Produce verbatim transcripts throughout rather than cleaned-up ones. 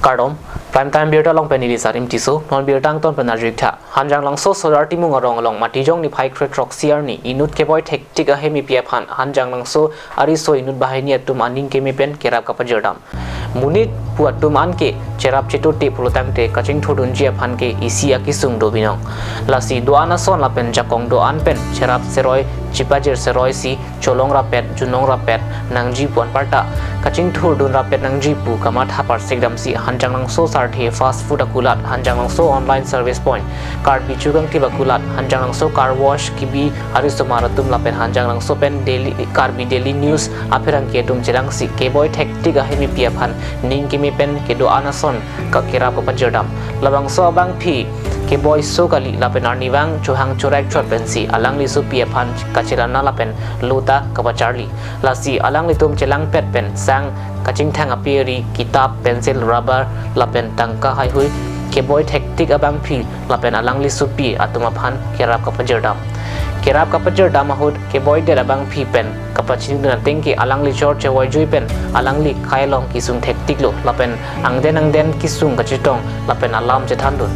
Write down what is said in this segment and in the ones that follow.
Kardom, Prime Time Birta along pen neli Sarim Tisso, non birta angton pen arjuik tha. Hanjanglangso Sodar Timung arong along Matijong niphai kre-throksi arni inut keboi thektik ahem epi aphan Hanjanglangso ariso inut banghini atum aning keme pen kerap kapajirdam. Monit pu atum anke cherap chetote pulotangte kachingthurdunji aphan ke isi akesung do binong. Lasi do-an ason lapen jakong do-an pen cherap seroi chipajir seroi si cholong rapet, junong rapet nangji pu anparta kachingthurdun rapet nangji pu kamatha parsik damsi Hanjanglangso Sarthe Fast Food akulat, Hanjanglangso Online Service Point, Karbi Chukangtip akulat, Hanjanglangso Car Wash kibi arisomar atum lapen Hanjanglangso pen Daily, Karbi Daily News apherangke atum chelangsi keboi thektik ahem epi aphan ning keme pen kedo-an ason kakerap kapajirdam. Labangso abangpi keboi so kali lapen arnivang chohang chorek chot pensi alangli sopi aphan kachelana lapen lo ta kapacharli. Lasi alanglitum chelangpet pen sang kachingthang api ari, kitap, pensil, rubber lapen tangka haihui keboi thektik abangpi lapen alangli sopi atum aphan kerap kapajirdam. Kerap kapajirdam ahut keboidet abangpi pen kapachinidun ateng ke alangli chor chevoijui pen alangli kai along kesung thektiklo lapen angden angden kesung kachetong lapen alam chethandun.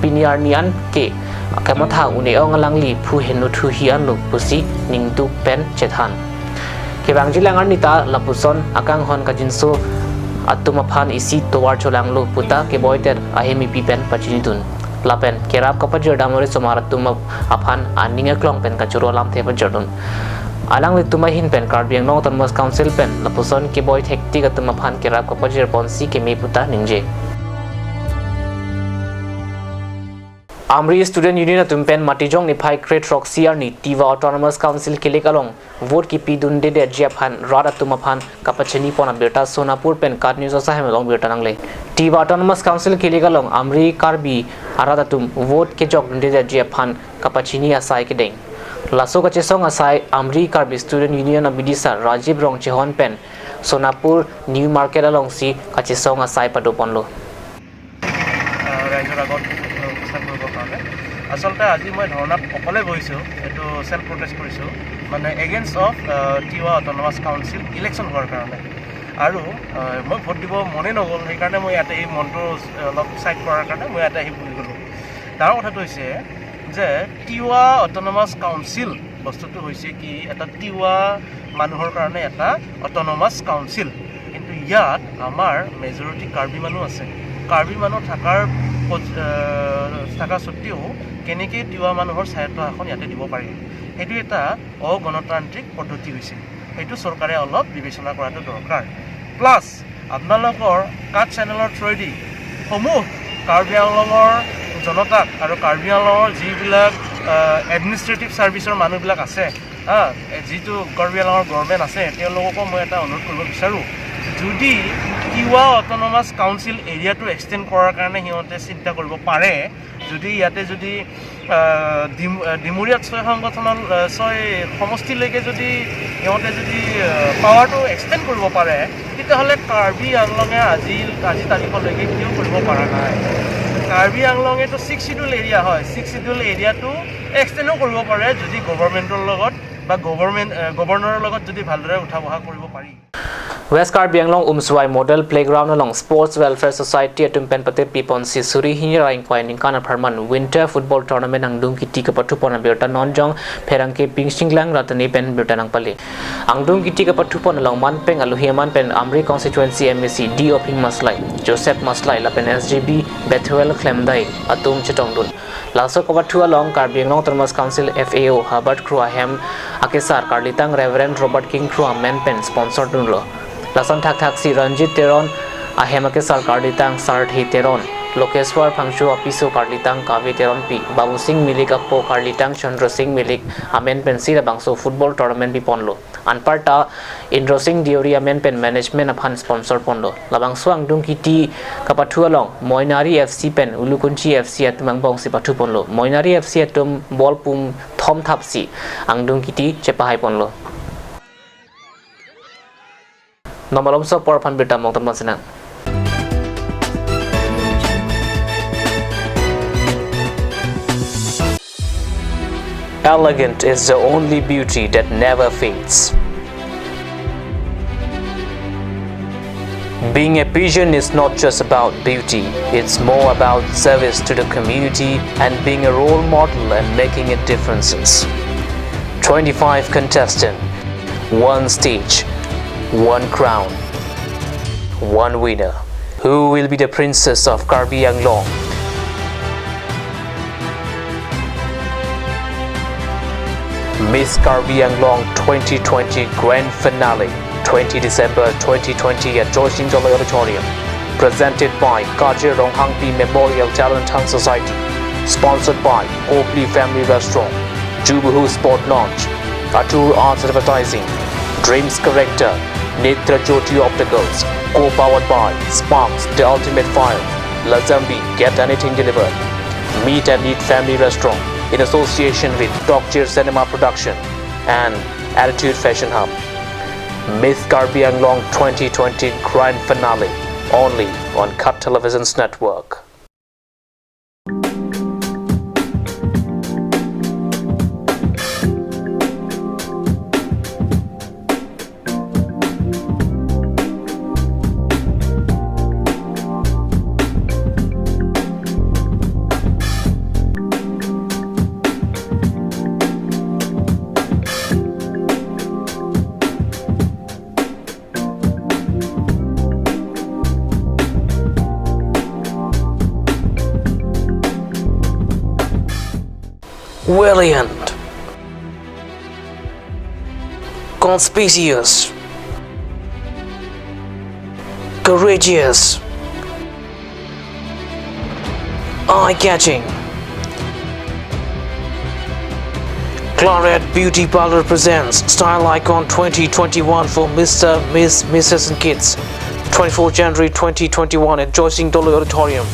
Pini arni anke kamatha un-e ong alangli phu heno thuhi anlo pusi ningduk pen chethan. Kevangjilang arni ta lapuson akanghon kangjinso atum aphan isi tovar cholanglo puta keboidet ahem epi pen pachinidun. Lapen kerap kapajirdam arisomar atum ap-, aphan aning aklong pen kachoro alamthe pajirdun. Alanglitum ahin pen Karbi Anglong Autonomous Council pen lapuson keboi thektik atum aphan kerap kapajir ponsi keme puta ningje. Amri Student Union atum pen Matijong niphai kre-throksi arni Tiwa Autonomous Council kilik along vote kipidundedetji aphan rat atum aphan kapachini pon abirta Sonapur pen KAT News asahem along birta nangle. Tiwa Autonomous Council kilik along Amri Karbi arat atum vote kejokdundedetji aphan kapachini asai kedeng. Laso kachesong asai Amri Karbi Student Union abidisar Rajib Rongchehon pen Sonapur New Market alongsi kachesong asai padoponlo. আহ, ৰাইজৰ আগত উপস্থান কৰিবৰ কাৰণে। আচলতে আজি মই ধৰ্ণাত অকলে বহিছোঁ, এইটো চেল্ফ প্ৰটেষ্ট কৰিছোঁ, মানে against of Tiwa autonomous council election হোৱাৰ কাৰণে। আৰু আহ, মই ভোট দিব মনেই নগ'ল, সেইকাৰণে মই ইয়াতে এই মনটো অলপ চাইড কৰাৰ কাৰণে মই ইয়াতে আহি বহি গ'লোঁ। ডাঙৰ কথাটো হৈছে যে টিৱা অট'নমাছ কাউন্সিল বস্তুটো হৈছে কি, এটা টিৱা মানুহৰ কাৰণে এটা অট'নমাছ কাউন্সিল, কিন্তু ইয়াত আমাৰ মেজৰিটি কাৰ্বি মানুহ আছে। কাৰ্বি মানুহ থকাৰ পজ-, আহ, থকা স্বত্বেও কেনেকৈ টিৱা মানুহৰ স্বায়ত্তশাসন ইয়াতে দিব পাৰি, সেইটো এটা অগণতান্ত্ৰিক পদ্ধতি হৈছে। সেইটো চৰকাৰে অলপ বিবেচনা কৰাটো দৰকাৰ। প্লাছ আপোনালোকৰ কাট চেনেলৰ থ্ৰুৱেদি সমূহ কাৰ্বি আংলঙৰ জনতাক আৰু কাৰ্বি আংলঙৰ যিবিলাক, আহ, এডমিনিষ্ট্ৰেটিভ ছাৰ্ভিচৰ মানুহবিলাক আছে, হা, এ, যিটো কাৰ্বি আংলঙৰ গভৰ্ণমেণ্ট আছে, তেওঁলোককো মই এটা অনুৰোধ কৰিব বিচাৰোঁ, যদি টিৱা অট'নমাছ কাউন্সিল এৰিয়াটো এক্সটেণ্ড কৰাৰ কাৰণে সিহঁতে চিন্তা কৰিব পাৰে, যদি ইয়াতে যদি, আহ, ডিম-, আহ, ডিমুৰিয়াত ছয় সংগঠনৰ, আহ, ছয় সমষ্টিলৈকে যদি সিহঁতে যদি, আহ, পাৱাৰটো এক্সটেণ্ড কৰিব পাৰে, তেতিয়াহ'লে কাৰ্বি আংলঙে আজি, আজি তাৰিখলৈকে কিয় কৰিব পৰা নাই? কাৰ্বি আংলঙেতো ছিক্স শ্বিডিউল এৰিয়া হয়, ছিক্স শ্বিডিউল এৰিয়াটো এক্সটেণ্ডো কৰিব পাৰে, যদি গভৰ্ণমেণ্টৰ লগত বা গভৰ্ণমেণ্ট, আহ, গভৰ্ণৰৰ লগত যদি ভালদৰে উঠা বহা কৰিব পাৰি। West Karbi Anglong Umswai Model Playground along Sports Welfare Society atum pen patip piponsi suri hini ra ingkoi aningkan apharman Winter Football Tournament angdung kiti kapathupon abirta non jong pherangke Pingsinglang Ratani pen birta nangpale. Angdung kiti kapathupon along manpeng alohi aman pen Amri Constituency M A C D Ophing Maslai, Joseph Maslai lapen S G B Bethuel Klemdai atum chetongdun. Laso kapathu along Karbi Anglong Autonomous Council F A O Herbert Kro ahem akesar karlitang Reverend Robert King Kro amen pen sponsor dunlo. Lason thakthaksi Ranjit Teron ahem akesar karlitang Sarthe Teron, Lokeswar Phangcho apiso karlitang Kave Teronpi, Babu Singh Milik apo karlitang Chandra Singh Milik amen pensi labangso football tournament piponlo. Anparta Indro Singh Deori amen pen management aphan sponsor ponlo. Labangso angdung kiti kapathu along Moinari F C pen Ulukunchi F C atum angbongsi pathuponlo. Moinari F C atum ball pum thom thapsi angdung kiti chepahaiponlo. Non malomso apor aphan birta mong tampan sinang. Elegant is the only beauty that never fades. Being a pageant is not just about beauty, it's more about service to the community and being a role model and making a differences. Twenty-five contestant, one stage, one crown, one winner. Who will be the princess of Karbi Anglong? Miss Karbi Anglong twenty twenty grand finale, twenty December twenty twenty at Joysing Doloi Auditorium. Presented by Kajir Ronghangpi Memorial Talent Hunt Society. Sponsored by Kopili Family Restaurant, Jubuhu Sport Lounge, Atur Arts Advertising, Dreams Character, Netra Jyoti Opticals, co-powered by Sparks, the ultimate fire, Lazambi, get anything delivered. Meet and Eat Family Restaurant in association with Talk Cheer Cinema Production and Attitude Fashion Hub. Miss Karbi Anglong twenty twenty grand finale, only on Khat Televisions Network. Valiant, conspicuous, courageous, eye-catching. Claret Beauty Parlour presents Style Icon twenty twenty-one for Mister, Miss, Missus and Kids. Twenty-fourth January twenty twenty-one at Joysing Doloi Auditorium.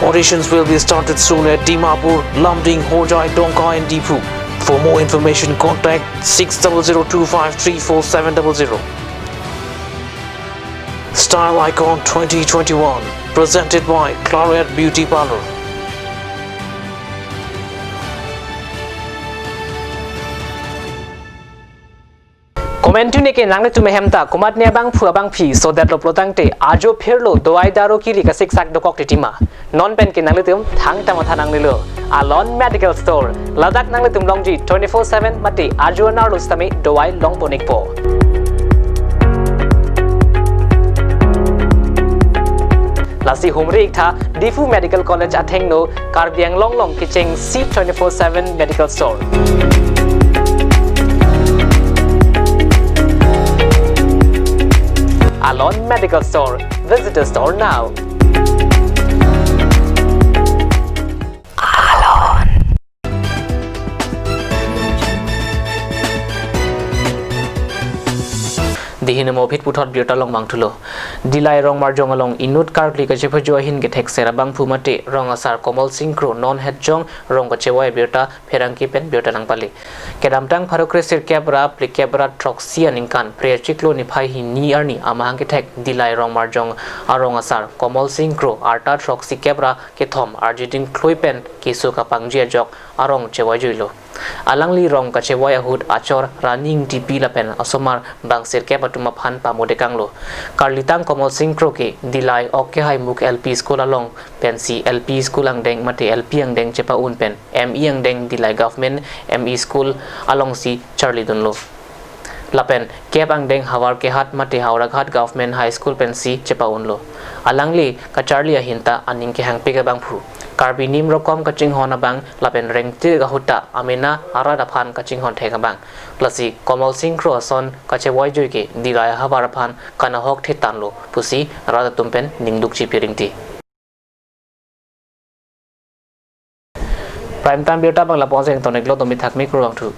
Auditions will be started soon at Dimapur, Lumding, Hojai, Dongka and Diphu. For more information, contact six double zero two five three four seven double zero. Style Icon twenty twenty-one, presented by Claret Beauty Parlour. Komantu neke nanglitum ahem ta komatne abangphu abangphi sodet loplo tangte ajo phirlo dawai daru kili kasiksak dokok titima. Non pen ke nanglitum thangta matha nanglelo. Alon Medical Store. Ladak nanglitum longji twenty-four seven mate ajo anerlo sitame dawai longpon-ikpo. Lasi humri-iktha Diphu Medical College athengno Karbi Anglong along kechengsi twenty-four seven Medical Store. Alon Medical Store. Visit the store now. Dei hinimo phit puthot birta longvangthulo. Dillai Rongmarjong along inut karkli kachepajo ahin kethekser abangphu mate rong asar Komol Sing Kro non hetjong rong kachevoi abirta pherangke pen birta nangpale. Kedamtang pharo kresirkep ra phlikep ra throksi aningkan phre achiklo niphai hini arni amahang kethek Dillai Rongmarjong arong asar Komol Sing Kro arta throksikep ra kethom arjiding khlui pen keso kapangji ajok arong chevoijuilo. Alangli rong kachevoi ahut achor Rani Ingtipi lapen asomar bangsirkep atum aphan pamodekanglo. Karlitang Komol Sing Kro ke Dillai ok kehaimuk L P School along pensi L P School angdeng mate L P angdeng chepa-un pen M E angdeng Dillai Government M E School alongsi charlidunlo. Lapen kep angdeng Havar Kehat mate Howraghat Government High School pensi chepa-unlo. Alangli kacharli ahin ta aning kehangpik abangphu. Karbi nim rokom kachinghon abang lapen rengtir ahut ta amena arat aphan kachinghon thek abang. Lasi Komol Sing Kro ason kachevoijui ke Dillai ahavar aphan kanahok thetanlo pusi rat atum pen ningdukji piringti. Prime Time birta abang lapu-an si ingtoniklo, domi thakmi kurvangthu.